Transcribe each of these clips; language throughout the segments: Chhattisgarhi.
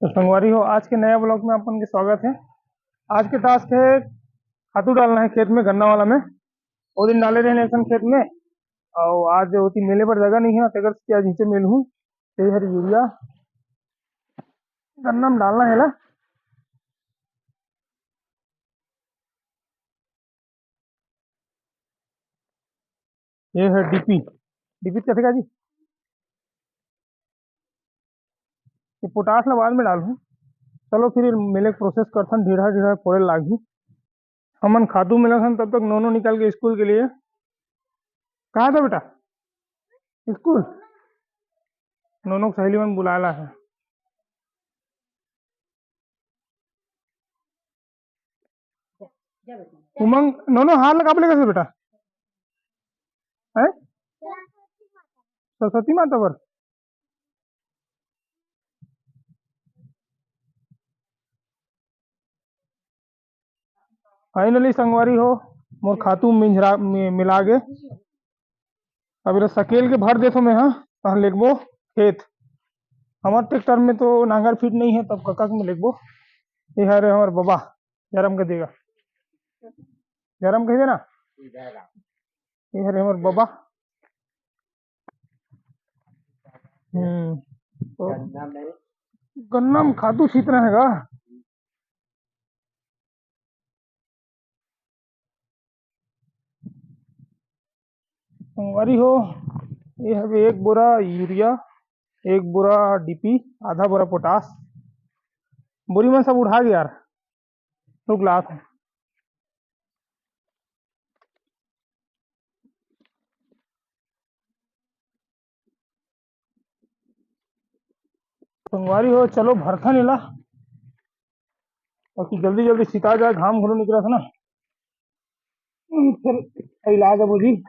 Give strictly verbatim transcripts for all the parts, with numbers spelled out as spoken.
तो संगवारी हो, आज के नया vlog में आप मन के स्वागत है। आज के task है खातू डालना है खेत में, गन्ना वाला में। वो दिन डाले रहे एक ठन खेत में, और आज होती मेले पर जगह नहीं है, तेकर से आज नीचे मेल हूँ। ये हर यूरिया गन्ना में डालना है ला। ये है डीपी। डीपी कथे का जी? ये पोटाश ला बाद में डालहूँ। चलो फिर ये मेले के प्रोसेस करथन, ढीढ़ा ढीढ़ा फोड़े लागही। हमन खातू मिलत हन, तब तक नोनो निकल के स्कूल के लिए। कहाँ था बेटा? स्कूल। नोनो के सहेली मन बुलाला है। उमंग, नोनो हार ला काबर लेगस बेटा? हैं? सरस्वती माता बर। फाइनली संगवारी हो, मोर खातू मिंजरा मि-, मिला गे। अब एला सकेल के भर देथो मैं, हाँ, तहाँ लेगबो खेत। हमर ट्रैक्टर में तो नांगर फिट नहीं है, तब कका के में लेगबो। ये हरे हमर बबा, जरम के देगा, जरम कह देना। ये हरे हमर बबा। हम्म, तो गन्ना में खातू छीतना है का? संगवारी हो, ये हवे एक बोरा यूरिया, एक बोरा डीपी, आधा बोरा पोटाश। बोरी मन सब उठा गे यार, रुक ला आत हूँ। संगवारी हो, चलो भरथन एला, ताकि जल्दी जल्दी सिता जाए, घाम घलो निकलत है ना। फिर इलाज है जी।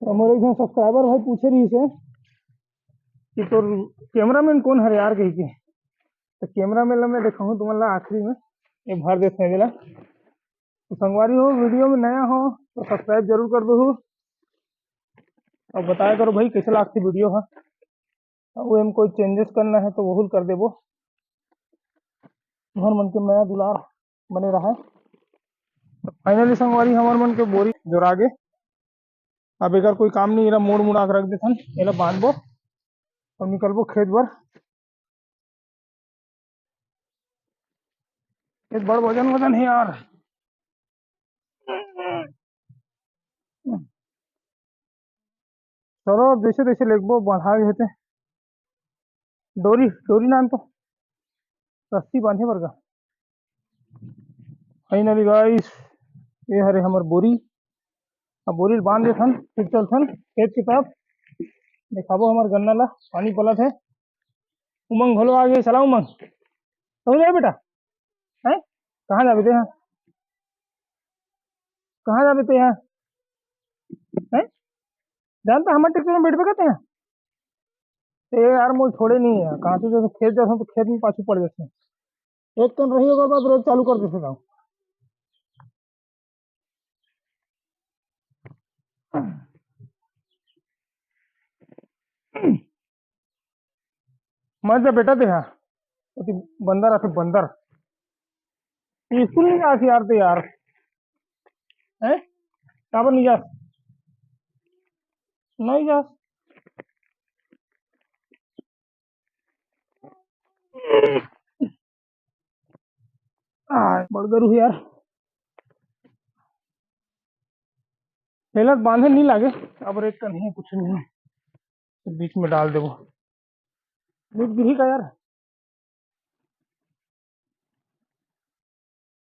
तो मोर एक झन सब्सक्राइबर भाई पूछे रहिस हे कि तोर कैमरामैन कौन हर यार कहिके, तो कैमरामैन ला मैं देखाहूँ तुमन ला आखिरी में, ये भर देते हैं बेला। तो संगवारी हो, वीडियो में नया हो तो सब्सक्राइब जरूर कर दो, और बताया करो भाई कैसे लागथे वीडियो हा। अउ एम कोई चेंजेस करना है तो वहू ल कर देबो। तुहर मन के मया दुलार बने रहे। तो फाइनली संगवारी, हमर मन के बोरी जोरा गे। अब एकर कोई काम नहीं, एला मोड़ मुड़ा के रख देथन, एला बांधबो और निकलबो खेत बर। ये बड़ वजन वजन है यार। चलो, अब जैसे तैसे लेगबो, बंधा गे हे ते। डोरी, डोरी नान तो रस्सी बांधे बर गा। फाइनली गाइस, ये हरे हमर बोरी। अब बोरी ल बांध देथन, फिर चलथन खेत के तरफ। देखाबो हमर गन्ना ला, पानी पलत है। उमंग घलो आ गे, चला उमंग। हो जाए बेटा, हैं? कहाँ जाबे ते यहाँ? कहाँ जाबे ते यहाँ? हैं? जानता हमर ट्रैक्टर में बैठबे करते हैं? ए यार, मोल छोड़े नहीं है। कहाँ से जैसे खेत जाता तो खेत में पाछू पड़ जाते हैं। एक टन रही होगा, बाद रोज चालू कर देते गाँव। मत जा बेटा, तेहा ओती बंदर आथे, बंदर। स्कूल नहीं जास यार, ते यार, हैं? काबर नहीं जास? नहीं जास। आ, बड़ गरू यार, हेलत बांधे नहीं लागे, अब एक कन है, कुछ नहीं है, तो बीच में डाल देबो। बीच गिरी का यार,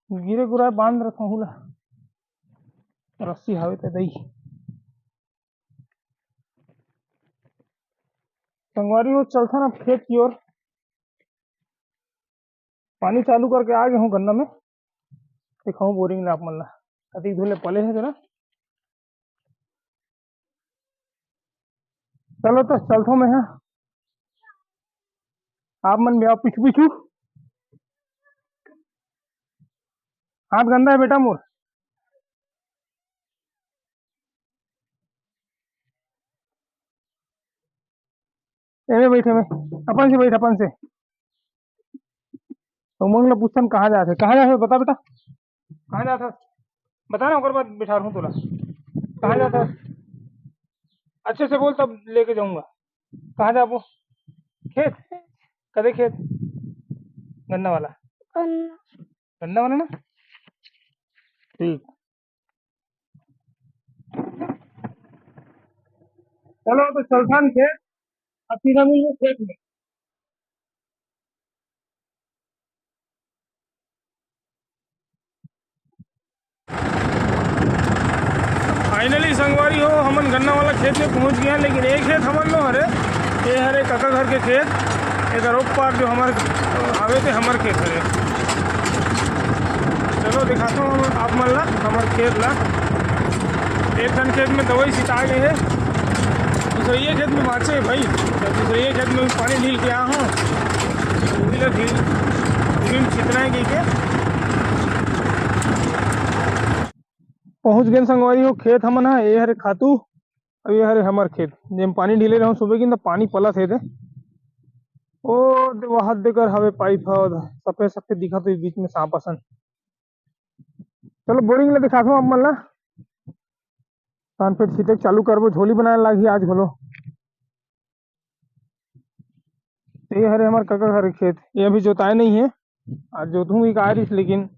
गिरे गुराए बांध रखा हूँ ला, रस्सी हावे ते दई। संगवारी हो, चलथन अब खेत की ओर। पानी चालू करके आ गे हूँ गन्ना में, दिखाऊँ बोरिंग ला आप मन ला, अतिक धुले पले है जरा। चलो तो चलथो मैं, हाँ। आप मन भी आओ पीछू पीछू। हाथ गंदा है बेटा मोर। एमे बैठ, एमे। अपन से बैठ, अपन से। तो उमंग ला पूछथन, कहाँ जात हे, कहाँ जात हे, बता बेटा, कहाँ जात हे? बता ना, ओकर बाद बिठा रहूँ तोला। कहाँ जात हे? अच्छे से बोल, तब लेके जाऊंगा। कहाँ जाबो? खेत। कदे खेत? गन्ना वाला। गन्ना। गन्ना वाला ना? ठीक। चलो, तो चलथन खेत। अब सीधा मिलबो खेत में। फाइनली संगवारी हो, हमन गन्ना वाला खेत में पहुंच गए हैं, लेकिन एक खेत हमन लो हरे, ये हरे काका घर के खेत, एक रोप पार जो हमर आवे थे, हमर खेत हरे। चलो दिखाता हूँ हम आप मन ला हमर खेत ला। एक ठन खेत में दवाई छिटा गए है, दूसरे ये खेत में बाँचे है भाई, तो दूसरे ये खेत में पानी ढील के आ हूँ, वही ला ढील, ढील छिटना है कह के। पहुँच गए संगवारी हो खेत हमन ह। ये हरे खातू, अब ये हरे हमर खेत, जेम पानी ढीले रहूँ सुबह की, त पानी पलत हे दे। ओ दे, वहाद देकर हवे पाइप ह, सफेद सफेद दिखत हे बीच में सांप असन। चलो बोरिंग ला दिखाथों आप मन ला। तान फिर छिटे के चालू करबो, झोली बनाए लागही आज घलो। ये हरे हमर कका घर के खेत, ये अभी जोताए नहीं है, आज जोतहूँ भी कहा रहीस, लेकिन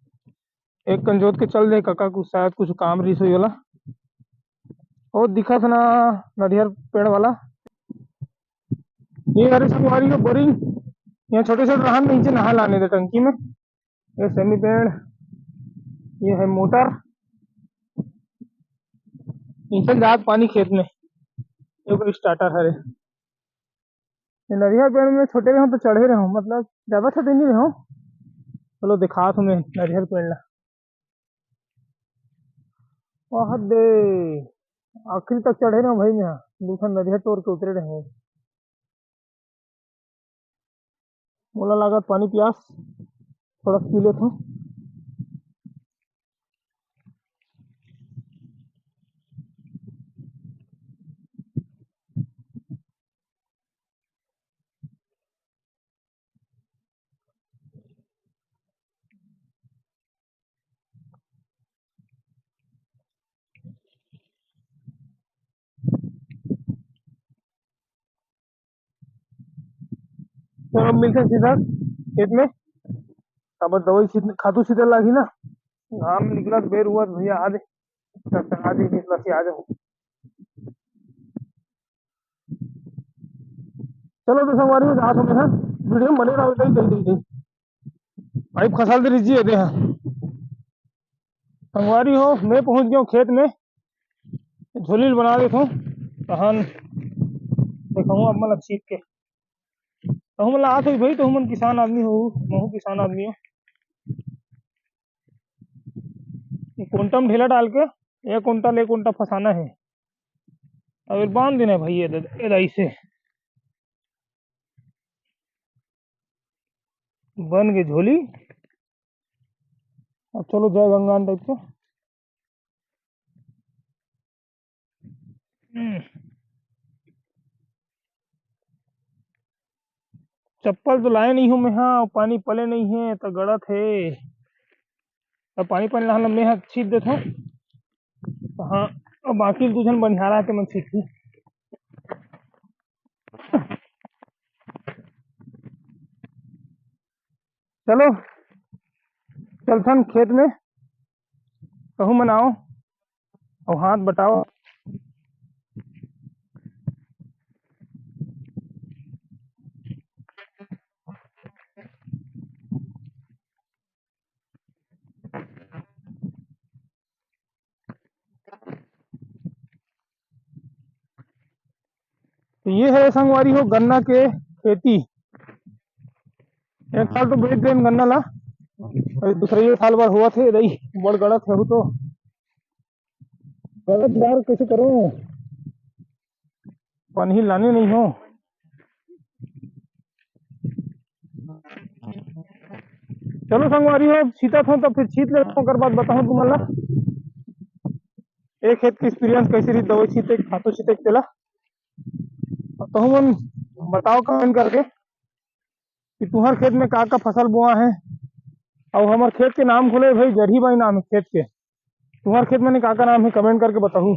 एक कन जोत के चल दे कका, कुछ शायद कुछ काम रहीस होई वाला। ओ दिखत ना नरियर पेड़ वाला, ये हरे संगवारी हो बोरिंग, यहाँ छोटे छोटे रहन नीचे नहा लाने दे टंकी में। ये सेमी पेड़, ये है मोटर, नीचे जात पानी खेत में। ये कोई स्टार्टर हरे। ये नरियर पेड़ में छोटे रहूं तो चढ़े रहूं, मतलब ज्यादा छोटे नहीं रहूं। चलो दिखात हूं मैं नरियर पेड़ ला। वाह दे, आखिरी तक चढ़े रहूं भाई मैं, दू ठन नरियर तोड़ के उतरे रहूं। मोला लागत पानी पियास, थोड़ा पी लेथों। तो अब मिलते हैं सीधा खेत में, अब दवाई छीट, खातू छीटे लागी ना, घाम निकलत बेर हुआ भैया, आ दे, चल, चल, आ दे, निकला से आ जाओ। चलो तो संगवारी हो, जात हो मैं, वीडियो में बने रहो, दे, दे, दे, दे। पाइप खसाल दे रही जी, ये दे, हाँ। संगवारी हो, मैं पहुंच गया हूँ खेत में, झोली ल बना देत हूँ, तहन देखाऊँ आप मन ला छीट के। तहु मन ला आत होही भाई, तहु मन किसान आदमी हो, महू किसान आदमी हो। ये कोंटा में ढेला डाल के एक कुंटल, एक कुंटल फंसाना है। अब ये बांध देना है भाई, ये द-, ये दाई से। बन गई झोली। अब चलो जय गंगा टाइप के। हम्म। चप्पल तो लाए नहीं हूँ मैं, हाँ, पानी पले नहीं है तो गड़त है। अब पानी पले नहा मैं हाँ छीट देत हूँ। हाँ, अब बाकी दू झन बनिहारा के मन छीटही। चलो, चलथन खेत में, कहूँ मन आओ, अउ हाथ बटाओ। तो ये है संगवारी हो गन्ना के खेती। एक साल तो बेच देन गन्ना ला, अउ दूसरा ये साल बर हुआ थे रही, बड़ गड़त है तो गलत बार कैसे करूं, पानी लाने नहीं हो। चलो संगवारी हो, छीतत हो तो फिर छीत ले, ओकर बाद बताऊं तुमन ला एक खेत के एक्सपीरियंस कैसे रही, दवाई छीते, खातू छीते तेला। तहु मन बताओ कमेंट करके कि तुम्हार खेत में का का फसल बोआ है। और हमार खेत के नाम खोले भाई, जरही बाई नाम है खेत के। तुम्हार खेत में का का नाम है, कमेंट करके बताओ।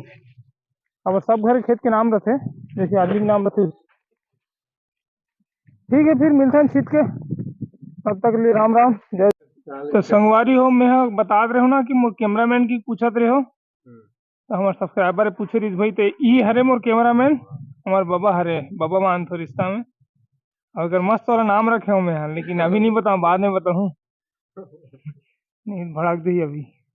अब सब घर खेत के नाम रहते, जैसे आदमी के नाम रहते। ठीक है, फिर मिलते हैं छीत के, तब तक के लिए राम राम, जय। तो संगवारी हो, मैं ह बतात रहे हो ना कि मोर कैमरामैन की पूछत रहे हो, तो हमार सब्सक्राइबर पूछे रिस भाई, ते ई हरे मोर कैमरामैन, हमार बाबा हरे, बाबा मानथो रिश्ता में। और अगर मस्त वाला नाम रखे हो मैं ह, लेकिन अभी नहीं बताऊँ, बाद में बताऊँ, नहीं भड़क दी अभी।